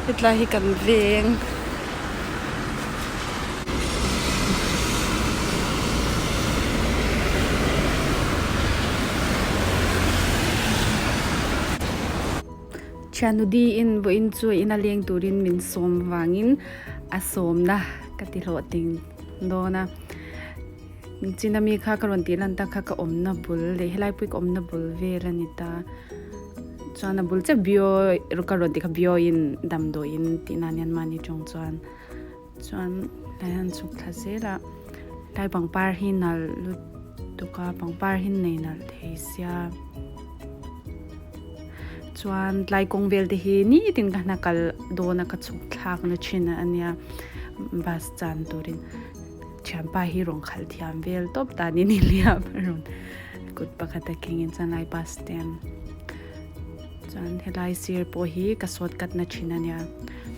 Hetlai hi kan veng. Thianudi in vawiin chu ina leng turin min sawm vangin a sawmna ka ti hlawhtling dawn a. Chin ami kha ka rawn tih lan tak kha ka awmna bul leh helai pawh hi ka awmna bul vel a ni ta. Chuan a bul chiah bio ka rawn tih kha bio in damdawiin tih nan hian mahni tawng chuan chuan tlai hian chhuk thla zel a tlai pangpar hi nalh lutuk a pangpar hi nei nalh thei sia chuan tlai kawng vel te hi nitin ka hna kal dawn a ka chhuk thlak na thin a nia bus chan turin. Thianpa hi rawn khalh thiam vel tawp danin i liam a rawn kut pakhat a kengin chuan lai bus stand chuan helai sir pawh hi ka sawt kat na thin a nia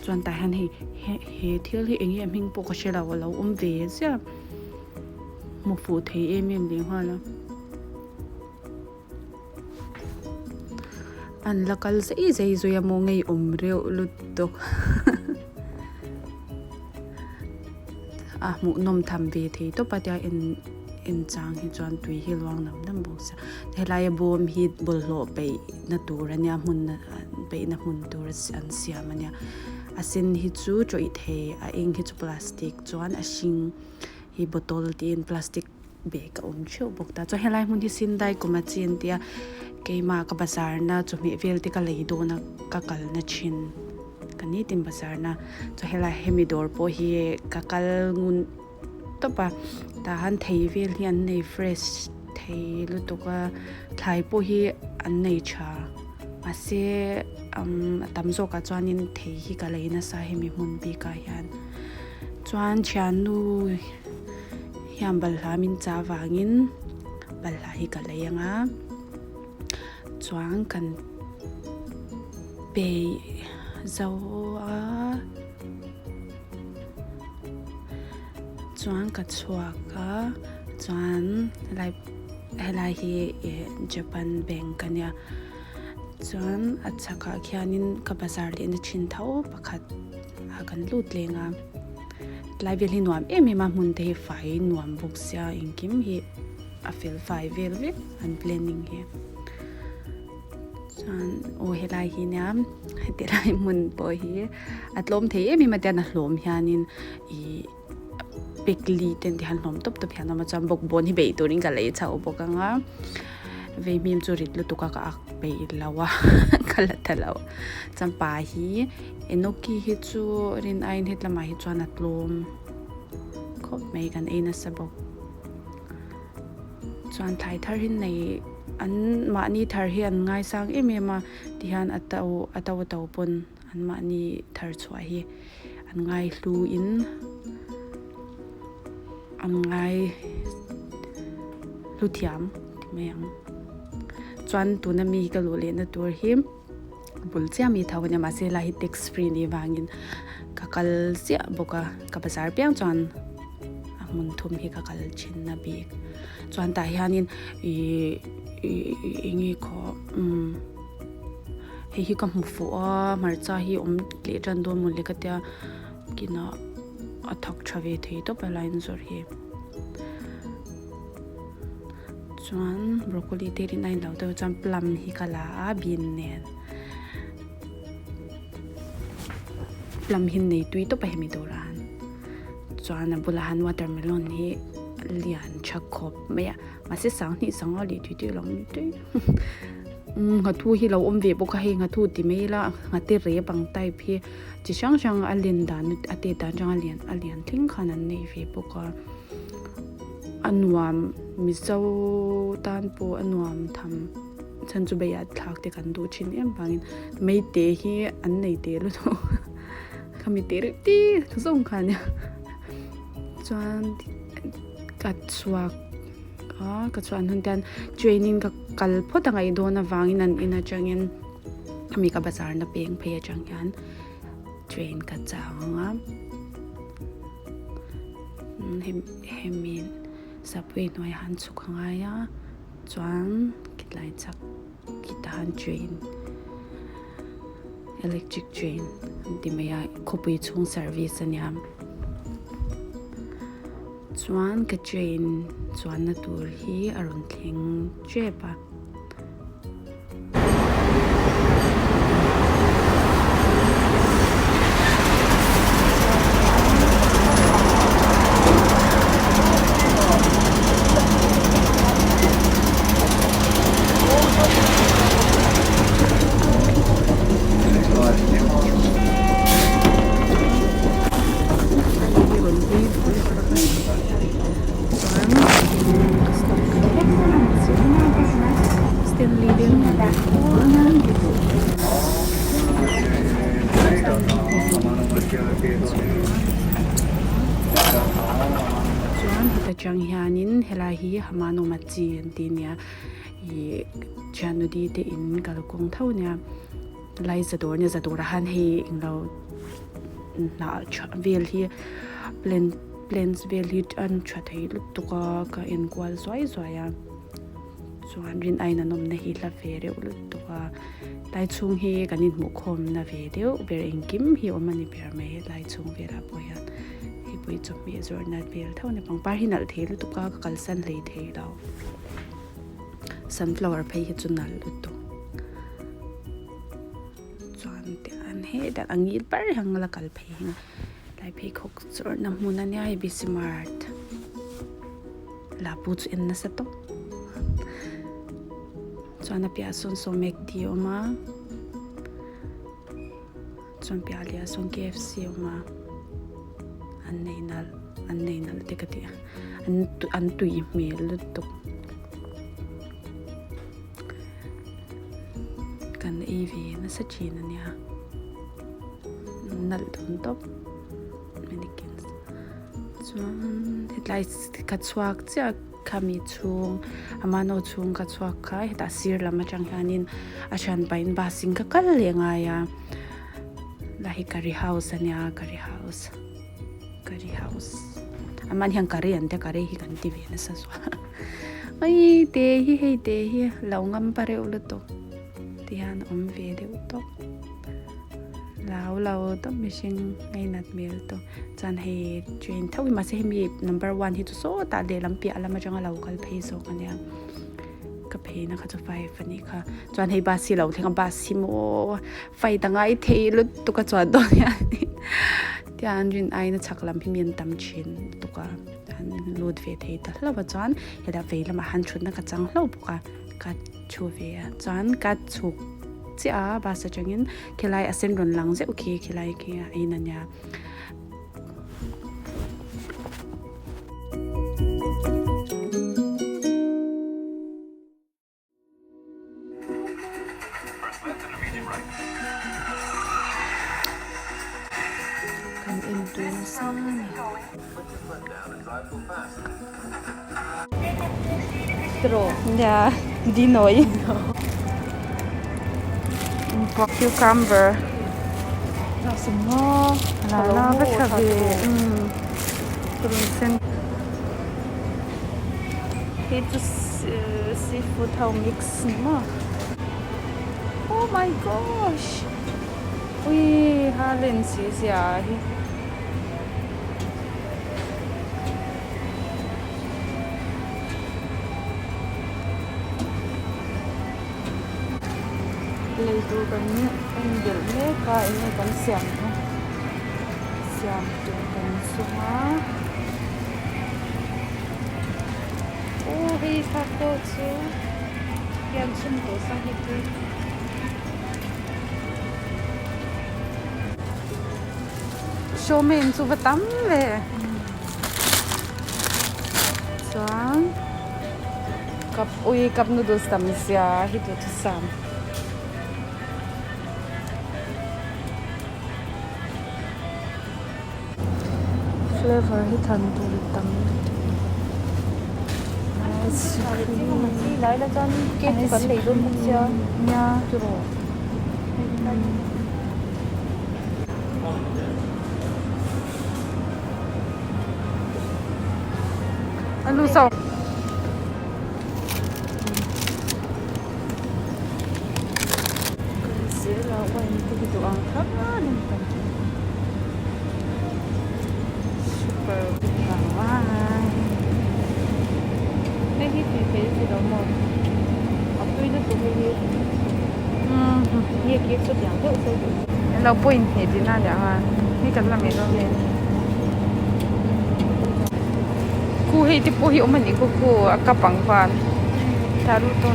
chuan tah hian hei he thil hi eng nge a hming pawh ka hre lo a lo awm ve ziah hmu fuh thei em em leh nghal a. An la kal zei zei zui a maw ngei awm reuh lutuk a hmuh nawm tham ve thei tawp a tia en en chang hi chuan tui hi luang nam nam bawk sia helai a bawm hi bawlhhlawh peih na tur a nia hmun peih na hmun tur an siam a nia a sen hi chu tawih thei a eng hi chu plastic chuan a hring hi bottle tiin plastic. Bag a awm theuh bawk ta chuan helai hmun hi Sindai kum a chin tia keimah ka bazar na chawhmeh vel te ka lei dawn a ka kal na thin ka nitin bazar na chuan helai hemi dawr pawh hi ka kal ngun tawp a tah han thei vel hi an nei fresh thei lutuk a thlai pawh hi an nei tha mahse umm a tam zawkah chuanin thei hi ka lei nasa hemi hmun bikah hian chuan thiannu. Hian balhla min chah avangin balhla hi ka lei ang a chuan kan peih zo a chuan ka chhuak a chuan helai helai hi ih Japan bank a nia chuan a chhakah khianin ka bazar lehna thin tho pakhat ah kan lut leng a. Tlai vel hi nuam em em a hmun te hi fai nuam bawk sia engkim hi a fel fai vel vek an planning hi chuan aw helai hi nia heti lai hmun pawh hi a tlawm thei em em a tian a hlawm hianin ih pekli te an ti hian hlawm tawp tawp hian a awm a chuan bawkbawn hi beih turin ka lei chho bawk ang a veihmim chu rit lutuk a ka ak peih lo a ka la ta lo chuan pa hi. Enoki hi chu rin aiin hetlamah hi chuan a tlawm khawp mai kan ei nasa bawk. Chuan thlai thar hi nei an mahni thar hi an ngaisang em em a tihian a to a to a to pawn an mahni thar chhuah hi an ngai hlu in an ngai hlu thiam ti mai ang. Chuan tuna mi hi ka luh lehna tur hi. Bul chiah mi tho ania mahse helai hi tax free nih vangin ka kal chiah bawk a ka bazar piang chuan a hmun thum hi ka kal thin a bik chuan tah hianin ihh ih eng nge khaw umm hei hi ka hmu fuh a hmarcha hi awm leh tan dawn mawle ka tia kinah a thak tha ve thei tawp a line zawrh hi. Chuan broccoli te rin a inlo deuh chuan plum hi ka la a bean nen plum hi nei tui tawp a hemi dawrah han chuan a bulah han watermelon hi lian tha khawp mai a mahse sanghnih sangha leh tui te alo ni tui umm nghathu hi lo awm ve bawk a hei nghathu ti mai ila nghate rep ang type hi chi hrang hrang a len dan a tet dan atanga lian a lian thleng khan an nei ve bawk a. A nuam Mizo tan pawh a nuam tham chhan chu beih ah thlak te kan duh thin em vangin meite hi an nei teh lutuk khami teh reuh te zawng kha ania chuan ka chhuak a ka chhuah hnu hian training ka kal phawt a ngaih dawn avangin an in atangin khami ka bazar na peng phei atang hian train ka chang ang a. Hemi subway hnuaiah han chhuk a ngai a chuan khilai chhak khitah han train Electric train an ti mai a khawpui chhung service a nia chuan ka train chuanna tur hi a rawn thleng tep a. Chuan heta tang hianin helai hi Hamanomachi an ti nia ih thianudi te in kalkawng tho nia lai za dawr nia za dawrah hian hei englo hnah tha vel hi plant plants vel hi an tha thei lutuk a ka en kual zuai zuai a chuan rin aiin an awmna hi hla ve reuh lutuk a tlai chhung hi kan inhmuh khawmna ve deuh ber engkim hi awm a ni ber mai tlai chhung velah pawh hian hei pawh hi chawhmeh zawrhna vel tho a ni pangpar hi nalh thei lutuk a ka kalsan hlei thei lo sunflower phei hi chu nalh lutuk chuan tian hetah a ngil ber hi ang la kal phei hi tlai pheikhawk zawrhna hmun a nia hei bc mart la pu chu en nasa tawp chuan a piahah sawn sawmek tih a awm a chuan piah leh ah sawn kfc a awm a an nei nalh an nei nalh te ka ti a an tui hmel lutuk. Kan ei ve nasa thin a nia nalh dawn tawp mannequins chuan hetlai ka chhuak chiah khami chhung a mano chhung ka chhuak kha hetah sir lam atang hianin a hran pahin bus in ka kal leh ngai a la hi curry house a nia curry house curry house amah hian curry an tia curry hi kan ti ve nasa zual Mai te hi hei te hi lo ngam pa reuh lutuk ti hian a awm ve deuh tawp lau lo tawp mihring ngainat hmel tawp chuan hei train tho hi mahse hemi number one hi chu sawtah lehlam piah lam atanga lo kal phei zawk ania ka pheina kha chu five anih kha chuan hei bus hi a lo thleng a bus hi maw fight a ngai thei lutuk a chuan dawn hianin tian rin aiin a chhak lam hi mi an tam thin lutuk a. an lut ve thei ta hlauh a chuan hetah vei lamah han thutna ka chang hlauh bawk a ka thu ve a chuan ka chhuk chiah a bus atangin khilai a sen rawn lang zeuh khi khilai khi a in a nia. Kan en tui nasa a ni. Yeah, Dinoy. Cucumber. La la va tha ve. Hei chu seafood ho mix ni maw oh my gosh ui ha len si zia hi. Lei tur kan en belh mek a enge kan siam ang siam tur kan zawng a. Aw hei thla pawh chu hian chhun tawh sa hi tui. Showman chu va tam ve. Chuan cup ui cup noodles tam zia hi duh chu sam. Flavour hi than tur tam ice cream ice cream nia alu saw. zel a wine te hi duh ang khan an tam super duper wine Hei hi tui thei a ni lo maw? A tui lutuk hei hi. Nge cake chu tiang deuh sawi duh. Lo point hnih tihna a nia khan hei kan la mai dawn nge. Khu hei te pawh hi awm a nih khaw khu a cup ang khan Taruto.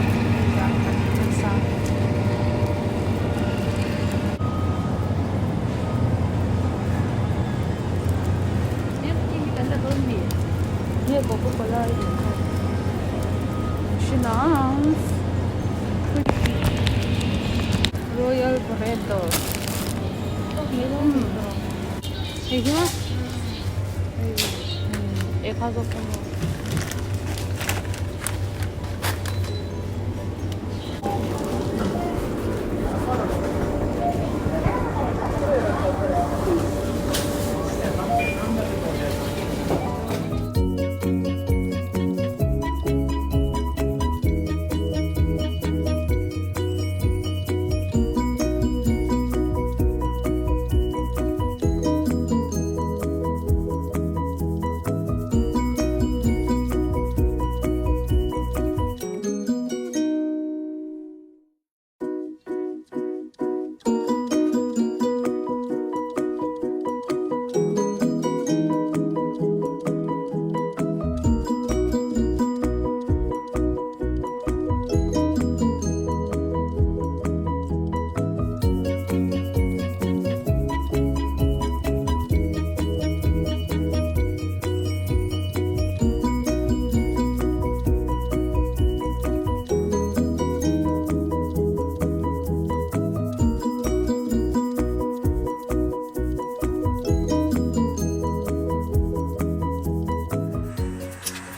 Royal Barreto Hei hi maw?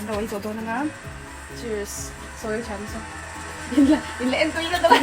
An lo ei tawh dawn anga cheers sawi tha nasa in la in la en tui la dawn.